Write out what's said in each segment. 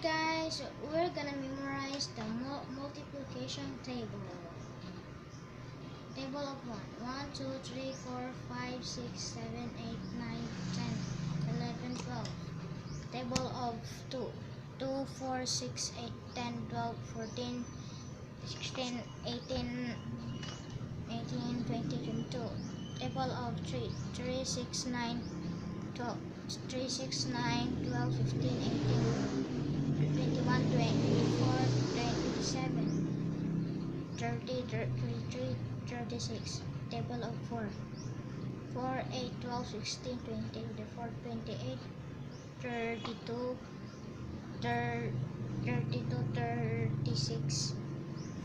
guys, we're gonna memorize the multiplication table. Table of 1. 1, 2, 3, 4, 5, 6, 7, 8, 9, 10, 11, 12. Table of 2. 2, 4, 6, 8, 10, 12, 14, 16, 18, 20, 22. Table of 3. 3, 6, 9, 12. 3, 6, 9, 12, 15, 18, 21, 24, 27, 30, 33, 36. Table of 4. 4, 8, 12, 16, 20, 24, 28, 32, 32, 36,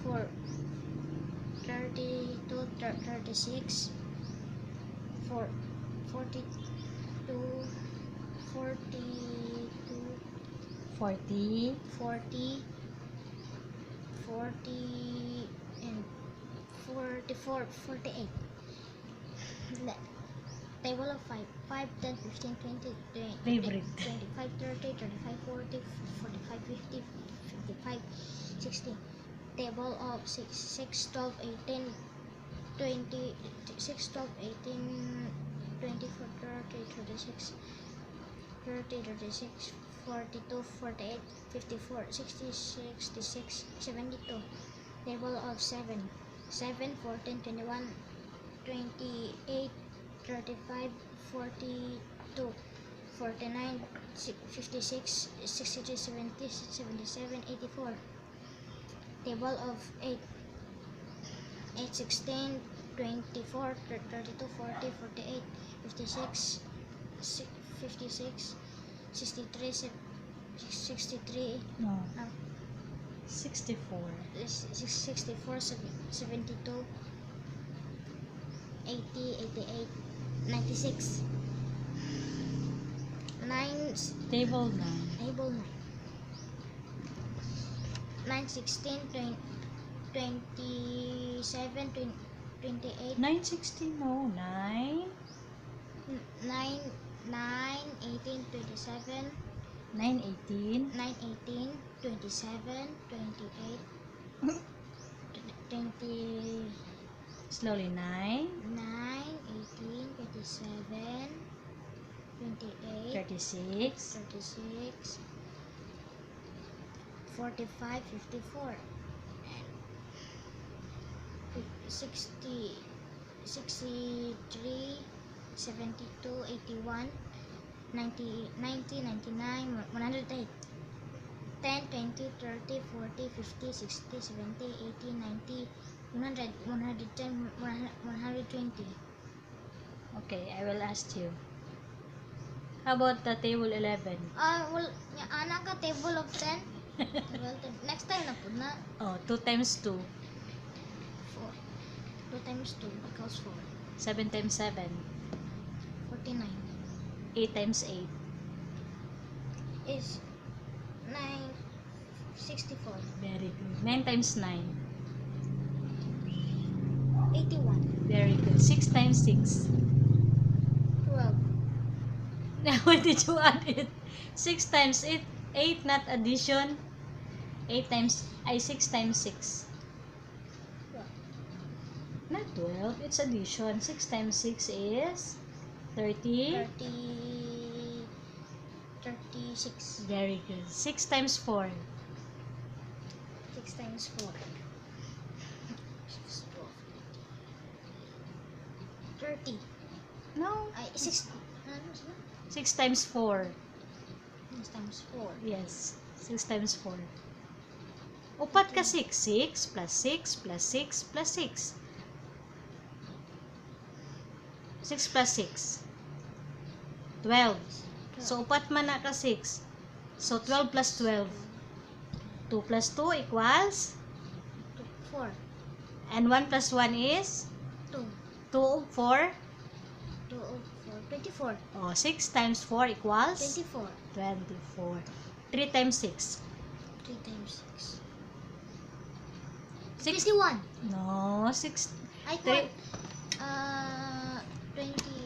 4, 32, 36, 4, 42, 42, 40, 40, 40, and 44, 48. Table of 5. 5, 10, 15, 20, 20, Favorite. 25, 30, 35, 40, 45, 50, 55, 60. Table of 6. 6, 12, 18, 20, 6, 12, 18, 24, 30, 36, 30, 36, 42, 48, 54, 60, 66, 72. Table of 7. 7, 14, 21, 28, 35, 42, 49, 56, 63, 70, 77, 84. Table of 8. 8, 16, 24, 32, 40, 48, 56, 56, 63, 63, no, no, 64, 64, 72, 80, 88, 96. 9, table 9, table 9. 9, 16, 20, 27, 28, 9, 16, no, 9, 9, 9, 18, 27, 9, 18, 9, 18, 27, 28, 20, slowly 9, 9, 18, 27, 28, 36, 36, 45, 54, 60, 63, 72, 81, 90, 90, 99, 108. 10, 20, 30, 40, 50, 60, 70, 80, 90, 100, 110, 120. okay, I will ask you. How about the table 11? Well, anak ka table of 10. Table 10. Next time na po na. Oh, 2 times 2, 4. 2 times 2 equals 4. 7 times 7, 49 8 times 8, is 9, 64. very good. 9 times 9, 81. very good. 6 times 6, 12. now why did you add it? 6 times 8, 8 not addition. 8 times, 6 times 6. 12. Not 12, it's addition. 6 times 6 is 30. 36. Very good. 6 times 4. 6 times 4. 6, 12, 30. No. 6. 6 times 4. 6 times 4. Yes. 6 times 4. Upat ka 6. 6 plus 6 plus 6 plus 6. 6 plus 6. 12. So, upat man na ka 6. So, 12 plus 12. 2 plus 2 equals? 4. And 1 plus 1 is? 2. 2, 4. 2, 4. 24. Oh, 6 times 4 equals? 24. 24. 3 times 6. 3 times 6. 6. 51. No, 6. I Three. thought, 20.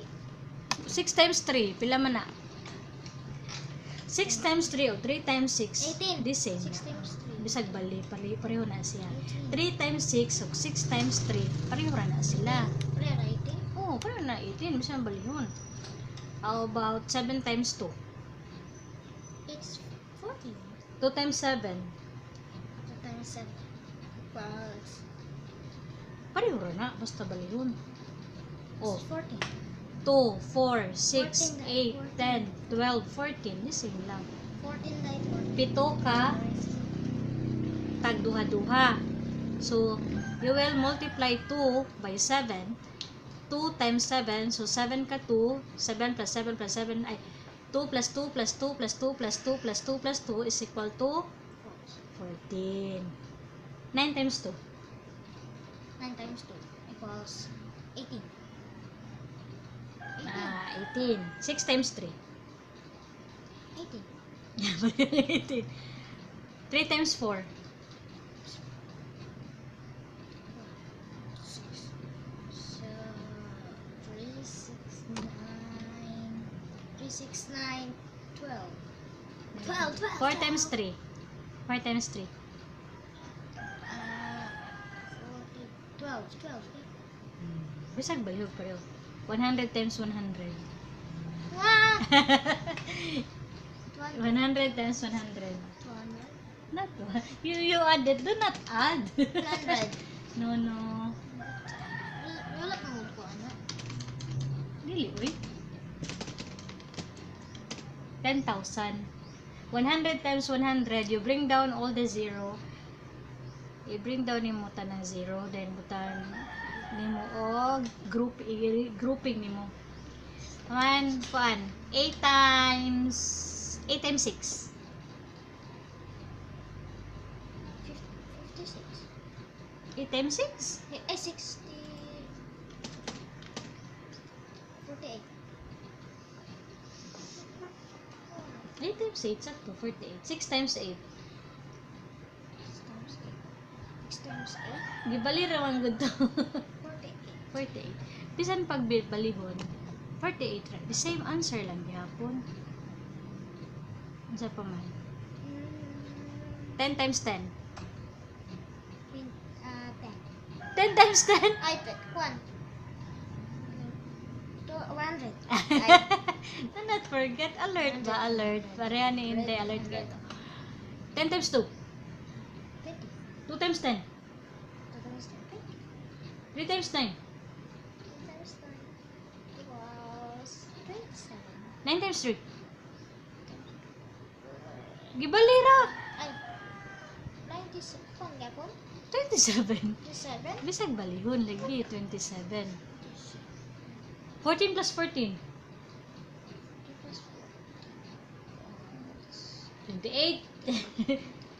6 times 3. Pila man na? 6 times 3 o 3 times 6. 18. The same 6 na. times 3. Bisag bali, pareho na siya. 18. 3 times 6 o 6 times 3, pareho na sila. Pareho na 18. Oo, pareho na 18. Bisag balihon. How about 7 times 2? It's 14. 2 times 7. 2 times 7 equals Pareho na, basta balihon. Oh, 14. 2, 4, 6, 14 8, 10, 12, 14. The same lang. 14 na 14. Pito ka, tag duha-duha. So, you will multiply 2 by 7. 2 times 7. So, 7 ka 2. 7 plus 7 plus 7 ay 2 plus 2 plus 2 plus 2 plus 2 plus 2 plus 2 is equal to 14. 9 times 2. 9 times 2 equals 18. 18. 6 times 3. 18. 18. 3 times 4. 6. So, 3, 6, 9. 3, 6, 9, 12. 12, 12. 4 times 3. 4 times 3. 12, 12. Bisag ba yun pareho? 100 times 100. Wow! 100 times 100. 200. Not one. You added. Do not add. 100. No, no. Wala pa mo ko, ano? Dili, uy. 10,000. 100 times 100. You bring down all the zero. You bring down yung muta ng zero. Then, butan nimo o grouping nimo. 8 times 6. 56. 8 times 6? Ay, 60. 48. 8 times 8, sakto, 48. 6 times 8. 6 times 8. 6 times 8. Gibali raman gud to. 48. 48. Bisan pag balihon, 48 ra. The same answer lang gihapon. Unsa pa man? 10 times 10. 10. 10 times 10? Ay, 1. 100. Do not forget, alert ba? Alert. Pareha ni Inday, alert ka ito. 10 times 2. 20. 2 times 10. 2 times 10. 3 times 9. 3 times 9 equals 27. 9 times 3. Gibali ra. Ay, 97. Kung gapon? 27. 27. Bisag balihon, lagi 27. 14 plus 14. 28.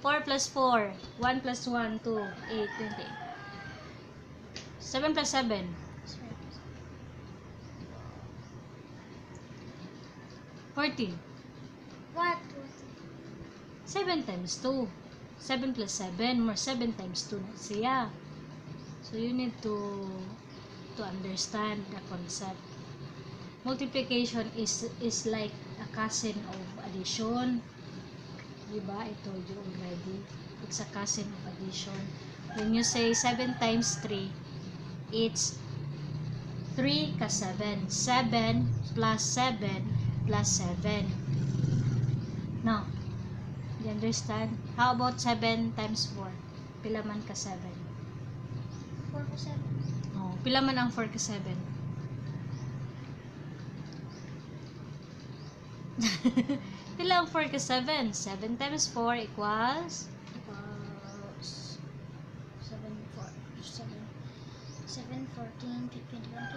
4 plus 4. 1 plus 1, 2. 8, 28. 7 plus 7. 14. What? 7 times 2. 7 plus 7 more 7 times 2 na siya. So you need to understand the concept. Multiplication is like a cousin of addition. Diba? I told you already. It's a cousin of addition. When you say 7 times 3, it's 3 ka 7. 7 plus 7 plus 7. No. You understand? How about 7 times 4? Pila man ka 7? 4 to 7. Oh, pila man ang 4 ka 7? Pila ang 4 ka 7? 7 times 4 equals? Equals 7, 4, 7, 7, 14, 15, 21,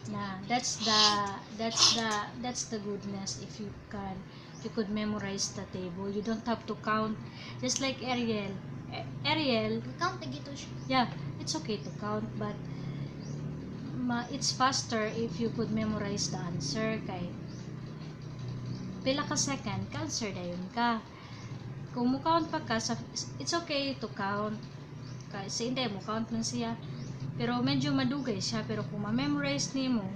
28. Na, that's the goodness if you could memorize the table. You don't have to count. Just like Ariel. Ariel, Count na gito siya. yeah, it's okay to count, but it's faster if you could memorize the answer. Kay pila ka second, ka-answer na yun ka. Kung mo count pa ka, it's okay to count. Kasi hindi, mo count man siya. Pero medyo madugay siya. Pero kung ma-memorize ni mo,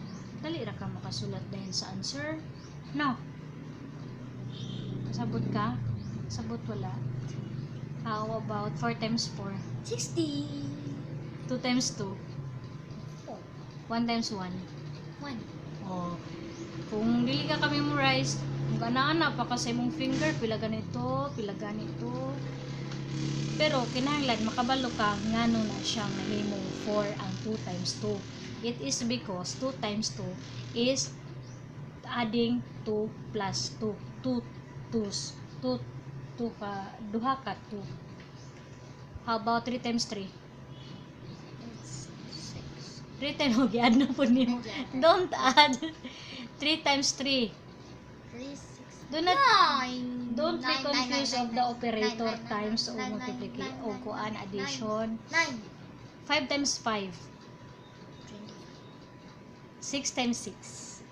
dali ra ka makasulat dahil sa answer. No. Sabot ka? Sabot wala. How about 4 times 4? 60. 2 times 2? 4. 1 times 1? 1. Oh. Kung dili ka ka-memorize, kung ana-ana pa kasi mong finger, pila ganito. Pero, kinahanglan, makabalo ka, ngano na siyang nahimong 4 ang 2 times 2. It is because 2 times 2 is adding 2 plus 2. 2 twos. 2 ka, duha ka 2. How about 3 times 3? It's 6. 3 times, mag-i-add na po niyo. Don't add. 3 times 3. 3, 6. Do not, 9. don't be confused of the operator times o multiplication o kuan addition. 9. 5 times 5. 25. 6 times 6.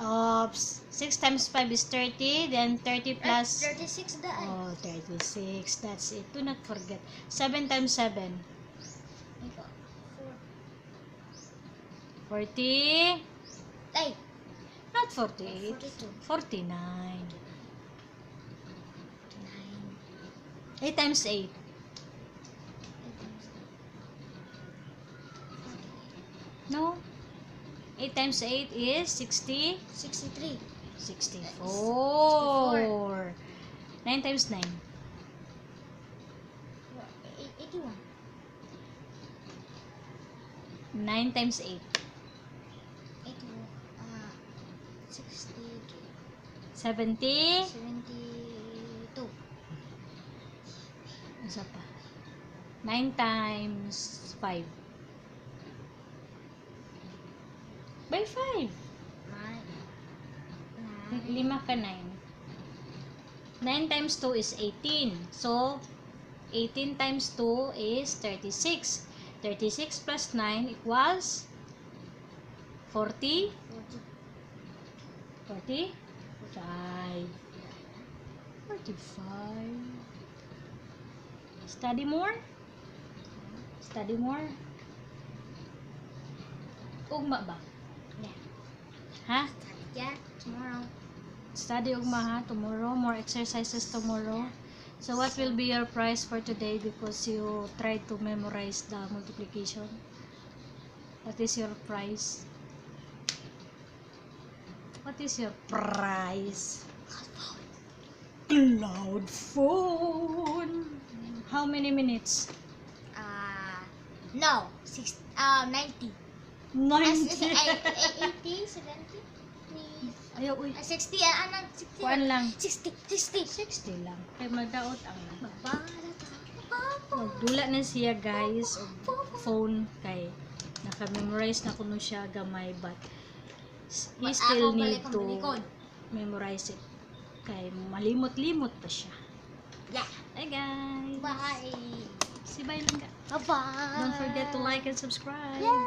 Oops. 6 times 5 is 30. Then 30 plus... 36 daan. Oh, 36. That's it. Do not forget. 7 times 7. 40. 8. Not 48. 42. 49. 9. 8 times 8. 8 times 8. No. 8 times 8 is 60. 63. 64. 9 times 9. 81. 9 times 8. 63. 70. 72. Isa pa. 9 times 5. By 5. 9. 5 ka 9. 9 times 2 is 18. So, 18 times 2 is 36. 36 plus 9 equals 40. 45. 45. Study more? Study more? Ugma ba? Yeah. Ha? Yeah, tomorrow. Study ugma ha? Tomorrow? More exercises tomorrow? So what will be your prize for today because you tried to memorize the multiplication? What is your prize? What is your prize? Cloud phone. How many minutes? No. 90. 90. 80, 70. Ayaw, uy. 60, 60. Kuan lang. 60, 60. 60 lang. Kay magdaot ang Papa. magdula na siya guys og phone kay naka-memorize na kuno siya gamay but he still need to memorize it kay malimot-limot pa siya. Yeah. Bye guys. Bye. Si bye lang ka. Bye-bye. Don't forget to like and subscribe. Yeah.